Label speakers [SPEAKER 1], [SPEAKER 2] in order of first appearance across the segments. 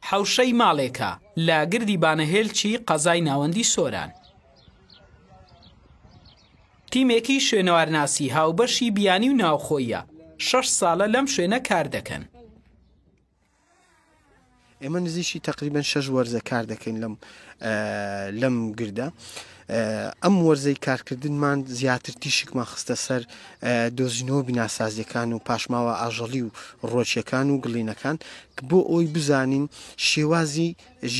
[SPEAKER 1] حەوشەی ماڵێکە لە گردی بانەهێلچی قەزای ناوەندی سۆران. تیمێکی شوێنەوارناسی هاوبەشی بیانی و ناوخۆییە، شەش ساڵە لەم شوێنە کار دەکەن.
[SPEAKER 2] ئێمە نزیکی تەقریبەن شەش وەرزە کار دەکەین لەم لەم گردە. ئەم وەرزەی کارکردنمان زیاتر تیشکمان خستە سەر دۆزینەوە بیناسازیەکان و پاشماوە ئاژەڵی و ڕۆچیەکان و گڵینەکان بۆ ئەوی بزانین شێوازی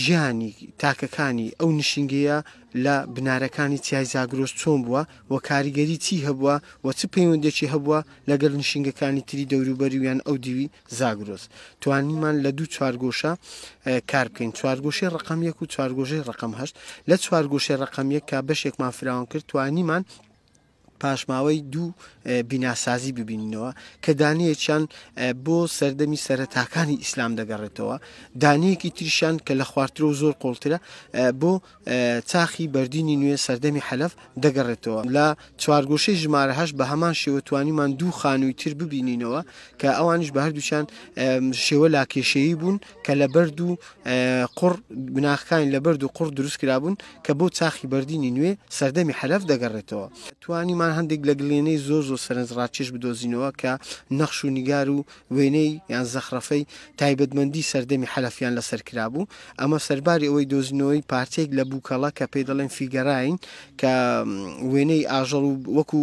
[SPEAKER 2] ژیانی تاکەکانی ئەو نشینگەیە لە بنارەکانی چیای زاگرۆس چۆن بووە و کاریگەری چی هەبووە و چ پەیوەندێکی هەبووە لەگەل نشینگەکانی تری دەوروبەری و یان ئەو دیوی زاگرۆس. توانیمان لە دوو چوارگۆشە کار بکەین، چوارگۆشەی ڕەقەم یەک و چوارگۆشەی ڕەقەم هەشت. لە چوارگۆشەی ڕەقەم یەک کە بەشێکمان فراوان کرد، توانیمان پاشماوەی دوو بیناسازی ببینینەوە کە دانەیەکیان بۆ سەردەمی سەرەتاکانی ئیسلام دەگەڕێتەوە، دانەیەکی تریشیان کە لە خوارترە و زۆر قوڵترە بۆ چاخی بەردینی نوێ سەردەمی حەلەف دەگەڕێتەوە. لە چوارگۆشەی ژمارە هەشت بە هەمان شێوە توانیمان دوو خانووی تر ببینینەوە کە ئەوانیش بە هەردووکیان شێوە لاکێشەیی بوون کە لە بەرد و قوڕ بناخەکانی لە بەرد و قوڕ دروست کرابوون کە بۆ چاخی بەردینی نوێ سەردەمی حەلەف دەگەڕێتەوە. توانیمان هەندێک لە گلێنەی زۆر زۆر سەرنجڕاکێش بدۆزینەوە کە نەخش و نیگار و وێنەی یان زەخرەفەی تایبەتمەندی سەردەمی حەلەفیان لەسەر کرابوو، ئەمە سەرباری ئەوەی دۆزینەوەی پارچەیەک لە بووکەڵە کە پێی دەڵێن figurine کە وێنەی ئاژەڵ و وەکو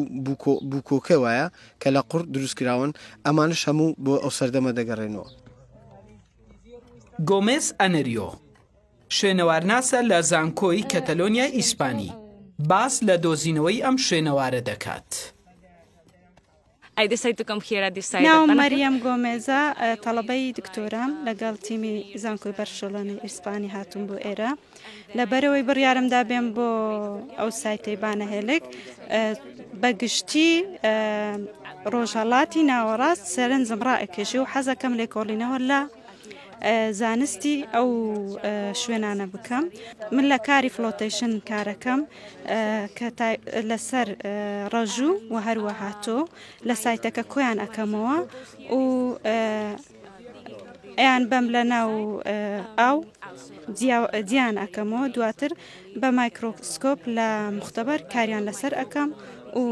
[SPEAKER 2] بووکۆکە وایە کە لە قوڕ دروست کراون، ئەمانەش هەموو بۆ ئەو سەردەمە دەگەڕێنەوە.
[SPEAKER 1] گۆمێز ئەنریۆ، شوێنەوارناسە لە زانکۆی کەتەلۆنیای ئیسپانی، باس لە دۆزینەوەی ئەم شوێنەوارە دەکات.
[SPEAKER 3] ناوم مەریەم گۆمێزە، تەڵەبەی دکتۆرام، لەگەڵ تیمی زانکۆی بەرشەلۆنەی ئیسپانی هاتووم بۆ ئێرە. لەبەرئەوەی بڕیارمدا بێم بۆ ئەو سایتەی بانەهێلک، بە گشتی ڕۆژهەڵاتی ناوەڕاست سەرنجم ڕائەکێشێ و حەزەکەم لێکۆڵینەوە لە زانستی ئەو شوێنانە بکەم. من لە کاری flotation کارەکەم کە لەسەر ڕەژوو و هەروەها تۆ لە سایتەکە کۆیان ئەکەمەوە و ئەیان بەم لە ناو ئاو جیان ئەکەمەوە دواتر بە مایکرۆسکۆپ لە مختبەر کاریان لەسەر ئەەکەم و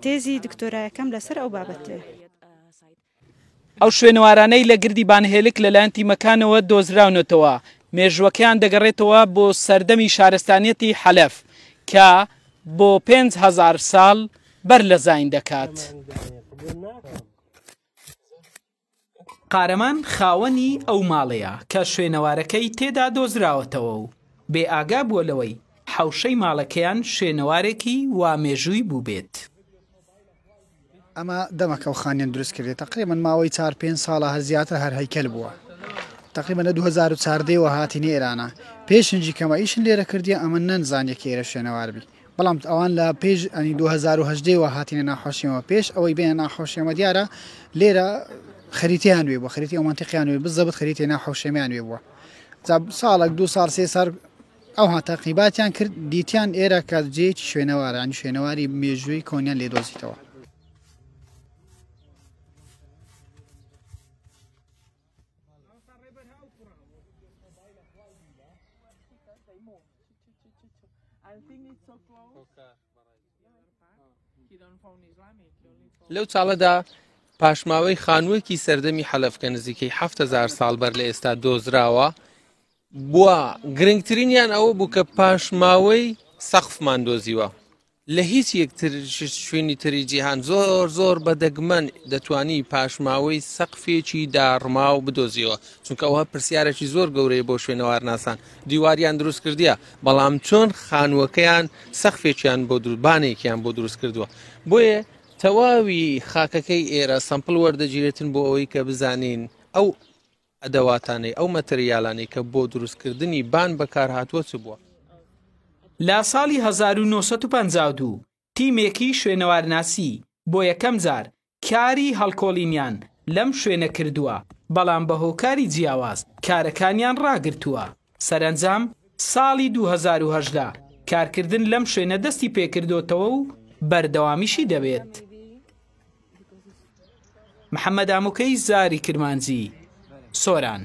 [SPEAKER 3] تێزی دکتۆرایەکەم لەسەر ئەو بابەتەیە.
[SPEAKER 1] ئەو شوێنەوارانەی لە گردی بانهێلک لەلایەن تیمەکانەوە دۆزراونەتەوە، مێژووەکەیان دەگەڕێتەوە بۆ سەردەمی شارستانیەتی حەلەف کە بۆ 5000 ساڵ بەر لە زایین دەکات. قارەمان خاوەنی ئەو ماڵەیە کە شوێنەوارەکەی تێدا دۆزراوەتەوە و بێ ئاگا بووە لەوەی حەوشەی ماڵەکەیان شوێنەوارێکی وا مێژووی بووبێت.
[SPEAKER 4] ئەمە دەمەکە و خانیان دروست کردێ تقریبا ماوەی چار پێنج ساڵە هەر زیاتر هەر هەیکەل بووە تقریبا لە 2014 وە هاتینە ئێرانە پێشنجی کەمە ئیشن لێرە کردیە ئەمە نەنزانیە کە ئێرە شوێنەوار بی بەڵام ئەوان لە پێش ئەنی 2018 وە هاتینە ناحۆشیەوە پێش ئەوەی بێنە ناحۆشیەوە دیارە لێرە خەریتیان وێ بووە خەریتی ئەو مەنتیقیان وێ بزەبت خەریتی ناحۆشێمیان وێ بووە ساڵێک دو ساڵ سێ ساڵ ئەوها تەقیباتیان کرد دیتیان ئێرە کە جێیەکی شوێنەوارە یانی شوێنەواری مێژووی کۆنیان لێ دۆزیتەوە.
[SPEAKER 5] لەو چاڵەدا پاشماوەی خانوویەکی سەردەمی حەلەف کە نزیکەی 7000 ساڵ بەر لە ئێستا دۆزراوە بووە گرنگترینیان ئەوە بوو کە پاشماوەی سەقفمان دۆزیوە لە هیچ یەکتر شوێنی تری جیهان زۆر زۆر بە دەگمەن دەتوانی پاشماوەی سەقفێکی داڕماو بدۆزیەوە چونکە ئەوە پرسیارێکی زۆر گەورەیە بۆ شوێنەوارناسان دیواریان دروست کردیە بەڵام چۆن خانووەکەیان سەقفێکیان بۆ بانێکیان بۆ دروست کردووە بۆیە تەواوی خاکەکەی ئێرە sample وەردەگیرێتن بۆ ئەوەی کە بزانین ئەو ئەدەواتانەی ئەو مەتریالانەی کە بۆ دروستکردنی بان بەکارهاتووە چ بووە.
[SPEAKER 1] لە ساڵی 1952 تیمێکی شوێنەوارناسی بۆ یەکەم جار کاری هەڵکۆڵینیان لەم شوێنە کردووە، بەڵام بە هۆکاری جیاواز کارەکانیان ڕاگرتووە، سەرەنجام ساڵی 2018 کارکردن لەم شوێنە دەستی پێکردۆتەوە و بەردەوامیشی دەبێت. محەممەد ئامۆکەی زاری کرمانجی، سۆران.